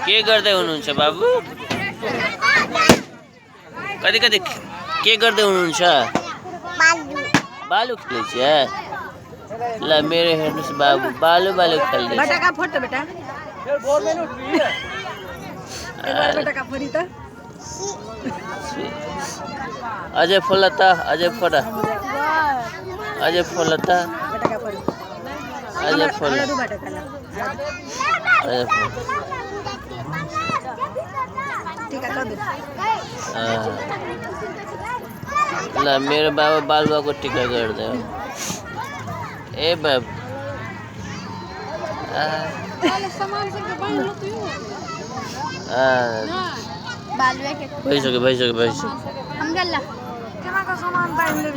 के गर्दै हुनुहुन्छ बाबु कति कति के गर्दै हुनुहुन्छ बालु खेल्छ ल मेरो हेर्नुस् बाबु बालु खेल्दै बेटा का फोटो बेटा बेटा का फोरी त अझै फोला त अझै फोला अझै फोला त बेटा का फोरी अझै फोला दु बेटा कला अझै फोला ठीक है कर ल मेरो बाबा बालुवाको टिका गर्दै हो ए बाबु सामान से बाल लो तू भइसक्यो हम गल्ला केमा का सामान बाल ले